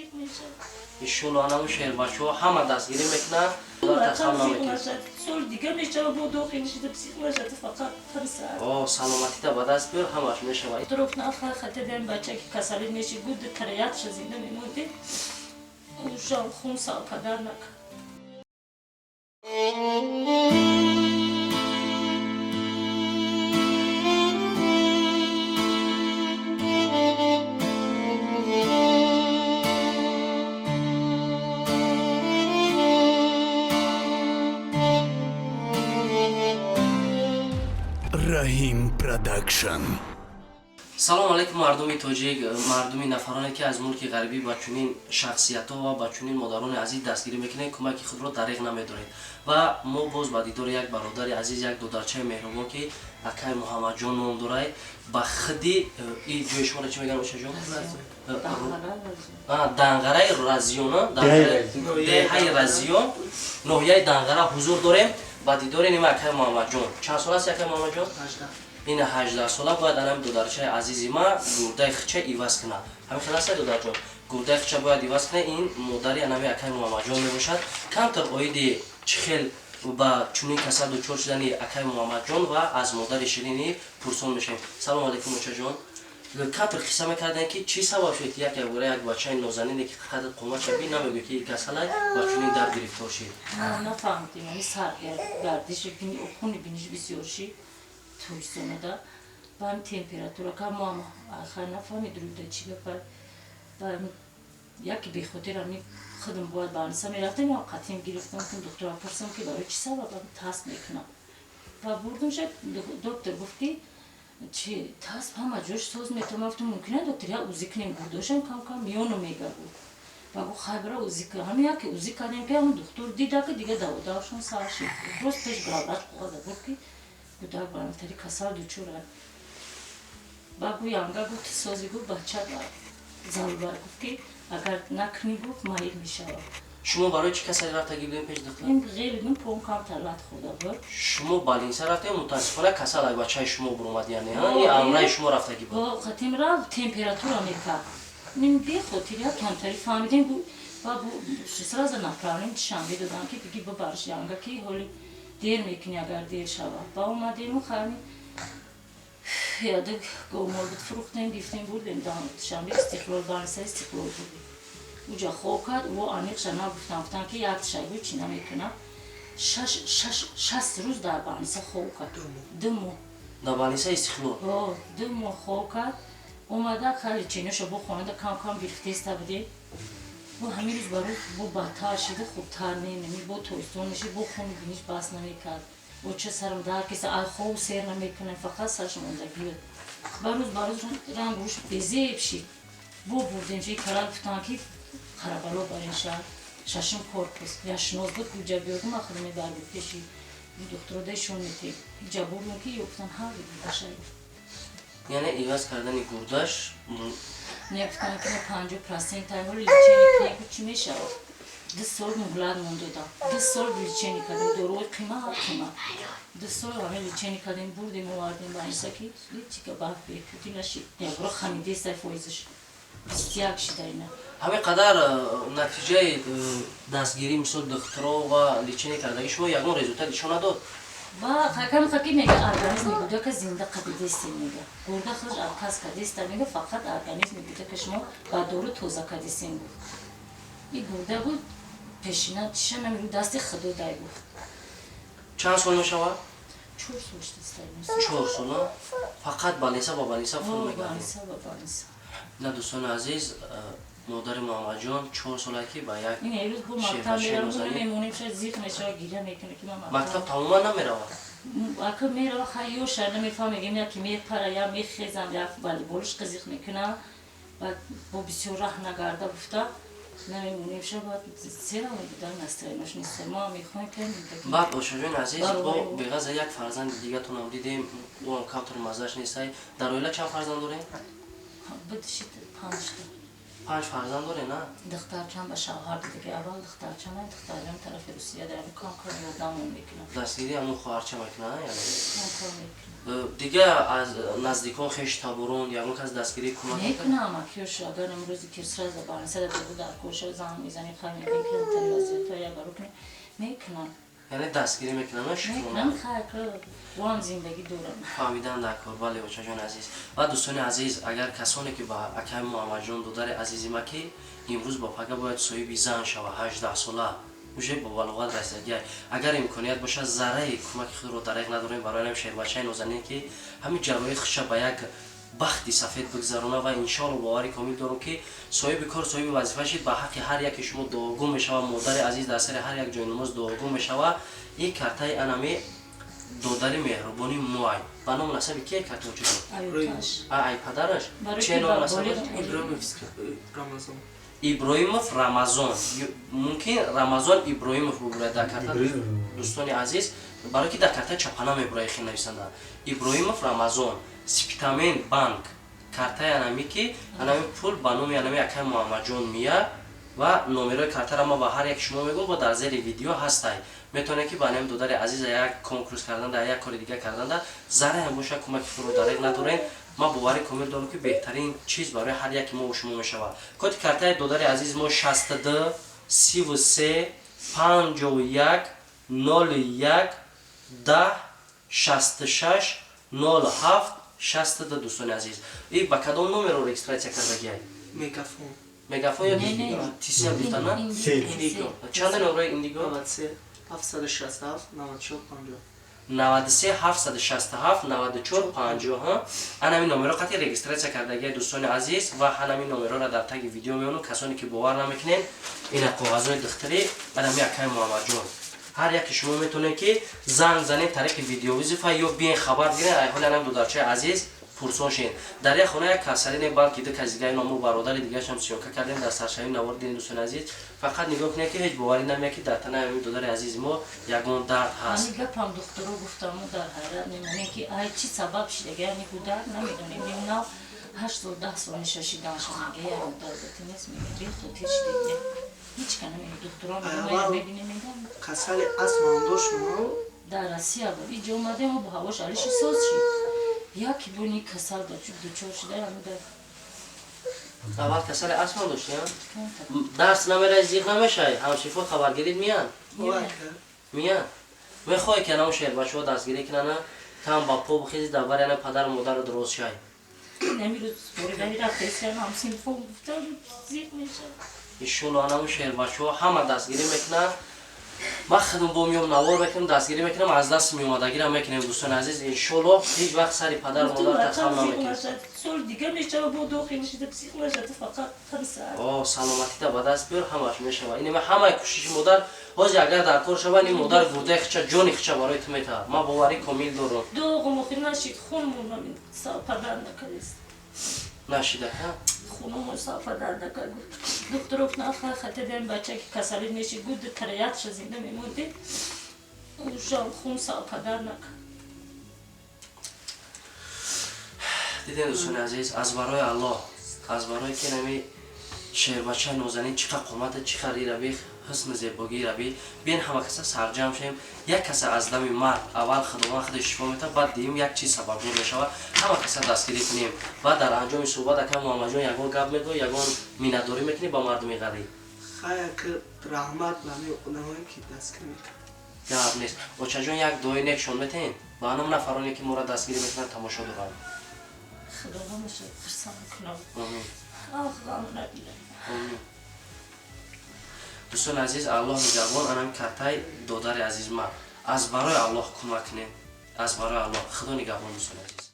Зиқ мешавад. Иншоалло, анаму шербачаҳо ҳама дастгирӣ мекунанд. Ватан зиқ нашад. Сол дига мешава, бо дохил шида псих нашад, фақат тарсад. О, саломатита ба даст биёр, ҳамаш мешавад. Дроп наха хата бен бача ки касалӣ меши гуд тараятша зинда мемонди. Ушам хун сал падар накард. Раҳим Продакшн. Салом алейкум, мардуми тоҷик, мардуми нафароне, ки аз мулки ғарибӣ ба чунин шахсиятҳо ва ба чунин модарони азиз дастгирӣ мекунед, кӯмаки худро дариғ намедоред. Ва мо боз ба дидори як бародари азиз, як додарчаи меҳрубон, ки акай Муҳаммадҷон ном дорад, ба худи и ҷои шуморо чӣ мегӯянд, очаҷон? Данғараи Разиён, деҳаи Разиён, ноҳияи Данғара ҳузур дорем. Ба дидори нима акай Муҳаммадҷон. Чанд сола аст акай Муҳаммадҷон? Ин 18 сола. Бояд анами додарчаи азизи ма гурдаи хича иваз кунад. Ҳамин хел аста, додарҷон? Гурдаи хича бояд иваз кунад. Ин модари анами акай Муҳаммадҷон мебошад. Камтар оиди чӣ хел ба чунин касал дучор шудани акай Муҳаммадҷон ва аз модари ширинӣ пурсон мешавем. Салому алайкум, очаҷон. Камтар қисса мекардем, ки чӣ сабаб шуд, ки як ягора як бачаи нозанине, ки қадр қоматша би намегӯ, ки касалай, ба чунин дард гирифтор шид? Нафаҳмидем, ами саргардиши хуни биниш бисёр шид тобистонада, ба ҳами температура ка мо ахар нафаҳмид рӯйда чӣ гапа. Ба яке бехотир ами худам бояд ба аниса мерафтем, қатъим гирифтам, ки духтура пурсам, ки барои чӣ сабаб таст мекунам. Ва бурдам шад, доктор гуфт, ки чи тасб ҳама ҷош соз метавонам. Гуфтам, мумкин аст, доктор, як УЗИ кунем гурдошам кам кам миёну мега гуфт. Ва гуфт, хай, бира УЗИ кун. Ҳами яке УЗИ кардем, ки ҳамн духтур дида, ки дига даводавшон сар шид. Рост пеш главврач қоғаза гуфт, ки кӯдак ба тари касал дучора. Ба гӯ янга гуфт, сози гуфт, бача залба гуфт, ки агар накунӣ, гуфт, маил мешавад. Шумо барои чӣ касалӣ рафтагӣ будем пеш духтур? Ин ғелидум пон камтар лат хӯрда буд. Шумо балинса рафтем, мутаассифона касал ай бачаи шумо буромад, яъне ин амраи шумо рафтагӣ буд? Қатим рафт, температура мекард. Ним бехотир як камтари фаҳмидем, ва сразу направлем Душанбе додам, ки биги бибарш янга, ки ҳоли дер мекунӣ, агар дер шавад. Ба омадему хами яда гомол буд, фурӯхтем, гирифтем, бурдем Душанбе, Истиқлол, балниса Истиқлол бурдем. Уҷа хоб кард. Во аниқша нагуфтам, гуфтам, ки як шайгӯ чӣ намекунам. 60 рӯз дар балниса хоб кард, 2 моҳ. Дар балниса Истиқлол? 2 моҳ хоб кард. Омада, хеле чиноша бо хонада кам кам гирифтеста будем. Бо ҳамин рӯз ба рӯз бо бадтар шида, хубтар не. Бо тобистон мешид, бо хуни биниш бас намекард. Бо ча сарам дард киса, ай хоб сер намекунам, фақат сараш мондагӣ буд. Ба рӯз ба рӯз ранг рӯш безеб шид. Бо бурдем ши кара, гуфтам, ки қарабало барин шаҳр, шашум корпус яшноз буд. Гуҷа биёрдум, ахир мебарбуд пеши духтурода шон метем. Иҷа бурдум, ки ё гуфтан, ҳар гурдашай. Яъне иваз кардани гурдаш? Не, гуфтам, ки 50% ай ҳоли лечение кунем, чӣ мешавад. 2 сол муҳлат мон додам, 2 сол лечение кардем, доруи қима, ҳар қима, 2 сол ҳаме лечение кардем, бурдем, овардем ба иса, ки ҳечика ба беҳбудӣ нашид. Ягора хамидестай, фоизаш 21 шида ина. Ҳамин қадар натиҷаи дастгирӣ, мисол духтуро ва лечение кардаги шумо, ягон результат нишон надод? Ва хакам хаки мега, организми кӯдака зинда қабидестем, мега, гурда худаш отказ кардеста, мега, фақат организми кӯдака шумо ба дору тоза кардесем, гуфт. И гурда буд пешина чиша намегӯ, дасти худо дай, гуфт. Чанд сол мешавад? 4 сол шудастай. 4 сола фақат балниса ба балниса фур мегардед? Балниса ба балниса. На, дӯстони азиз, модари Муҳаммадҷон 4 сола, ки ба як ин рӯз бо мактаб меравад, мемонем, шояд зиқ мешавад, гиря мекунад, ки ман мактаб тамоман намеравад? Ака мерава, хай, ёша намефаҳм, мегем, яки мепара, я мехезам, я волейболиш қизиқ мекунам. Баъд бо бисёр раҳ нагарда гуфта намемонем, ша баъд сера мебудан, настроение ш нест, мо мехоҳем ки Баъд, ошоҷони азиз, бо беғаза як фарзанди дигатонам дидем, ӯам камтар маззаш нестай. Дар оила чанд фарзанд дорем? Бидшит панҷта. Панҷ фарзанд доре, на? Духтарчам ба шавҳар дига, аввал духтарчам, духтарҷам тарафи Русия дар кам кор ёрдамон мекунам. Дастгирӣ ҳамун хоҳарча мекунад, яъне? Кам кор мекунам. Дига аз наздикон, хеш таборон ягон кас дастгирӣ, кӯмак? Мекунам, акёш, агар имрӯзи ки сразу барнсада бегу дар кор шава, занг мезанӣ, хай мегӯем, ки вазъиятҳо як баро кунем, мекунам. Яъне дастгирӣ мекунам. Мекунам, хай, боам зиндагӣ дорам. Фаҳмидан дар кор, бале, очаҷони азиз ва дӯстони азиз, агар касоне ки ба акаи Муҳаммадҷон, додари азизи ма, ки имрӯз ба пага бояд соҳиби зан шава, 18 сола, уже ба балоғат расидагиай, агар имконият бошад, зарраи кӯмаки худро дареғ надорем барои ам шербачаи нозанин, ки ҳамин ҷароит худша ба як бахти сафед бигзарона. Ва иншоалло, бовари комил дорам, ки соҳиби кор, соҳиби вазифа шид, ба ҳаққи ҳар яке шумо дуогӯ мешава. Модари азиз дар сари ҳар як ҷойнамоз дуогӯ мешава. Ин картаи анами додари меҳрубони муай ба ному насаби кие карта, очаҷон? Ай падараш че ному насабаш? Иброимов Рамазон. Мумкин Рамазон Иброимов бубурад дар карта, дӯстони азиз, барое ки дар карта чапана мебурад, хел нависанда Иброимов Рамазон, Спитамен банк. Картаи анами ки анами пул ба номи анами акаи Муҳаммадҷон мия ва номерои картара ма ба ҳар як шумо мегӯм, бо дар зери видео ҳастай. Метавонед ки ба анами додари азиза як конкурс карданда, як кори дига карданда, зарраям боша, кӯмаки худро дареғ надорем. Ман бовари комил дорам, ки беҳтарин чиз барои ҳар яки мо шумо мешавад. Коди картаи додари азизи мо 62 33 51 01 10 66 07 62. Дӯстони азиз, и ба кадом номеро регистрация кардагиай? Мегафон. Мегафон ё Тисел гуфтана? Чанда номерои Индиго? 93 767 94 50. 93 767 94 50. Анами номеро қатъи регистрация кардагиай, дӯстони азиз, ва ҳанами номероро дар таги видео меонам. Касоне ки бовар намекунед, ина коғазҳои духтари анами акаи Муҳаммадҷон. Ҳар яке шумо метавонед, ки занг занед тариқи видеовызов а ё биен, хабар гиред, ай ҳоли анам додарчаи азиз пурсон шен. Дар як хона як касалӣ не, балки ду кас дигаи ному бародари дигарашам съёмка кардем дар саршавии навори дини. Дӯстони азиз, фақат нигоҳ кунед, ки ҳеҷ боварӣ намеяд, ки дар танаи ҳамин додари азизи мо ягон дард ҳаст. Ҳамин гапам духтуро гуфтаму дар ҳайрат мемонем, ки ай чӣ сабаб шидаги, яъне гудард намедонем. Нав 8 сол, 10 сол мешашиданша, мега, ягон дардати нест, мега, бехотир шидаги, ҳеҷ ка намега. Духтуро мебинем, мегам. Касали астмам дошт. Дар Россия буд, иҷо омадем, бо ҳавош алиши соз шид, яке буни касал дучор шуда ҳамида. Аввал касали астма дошти? Дарс намераи, зиқ намешай, ҳамсифо хабаргирид миян? Миян. Мехоҳе, ки анам шербачаҳо дастгирӣ кунана, там ба по бихези, дар бари ана падару модару дуроз шай. Намирӯз боридани рафтесиям, ҳамсинфо гуфтам, зиқ мешавад. Иншолло, анаму шербачаҳо ҳама дастгирӣ мекунанд. Ман худам бо миём, навор мекунам, дастгирӣ мекунам, аз даст меомадагиро мекунем. Дӯстони азиз, иншолло, ҳеҷ вақт сари падару модар тасам намекунем. Сол дига мешава, бо дохил шида псих нашад, фақат О, саломатита ба даст биёр, ҳамаш мешава. Ин ҳамаи кӯшиши модар. Ҳозир агар дар кор шава, ин модар гурдаи хича, ҷони хича барои ту метаҳад, ман боварӣ комил дорам. Доғум охир нашид, хун падар накардист. Нашида? Хунумо сафа дард накард. Духтуро гуфтан, хай, хата бача ки касалӣ нешид, гуд тараятша зинда мемонди, ушам хун сафа дард накард. Дидем, дӯстони азиз, аз барои Аллоҳ, аз барои ки нами шербачаи нозанин чӣ қа қомата, чӣ қа рираби, ҳусни зебогии раби. Биен, ҳама каса сарҷам шем. Як каса аз дами мард аввал Худованд худаш шифо метавад, баъд дуюм як чиз сабабгор мешавад. Ҳама каса дастгирӣ кунем. Ва дар анҷоми суҳбат, ака Муҳаммадҷон, ягон гап мегӯ, ягон миннатдорӣ мекунӣ ба мардуми ғариб? Хая, ки раҳмат ба ҳамин одамое ки дастгирӣ мекунанд. Гап нест. Очаҷон, як дуои некшон метаҳен ба анам нафароне, ки моро дастгирӣ мекунанд, тамошо доранд. Худо ҳамаша хурсанд кунам. Омин. Ах, ғам набинам. Омин. Дӯстони азиз, Аллоҳ нигаҳбон. Анам картай додари азиз ма, аз барои Аллоҳ кӯмак кунем, аз барои Аллоҳ. Худо нигаҳбон, дӯстони азиз.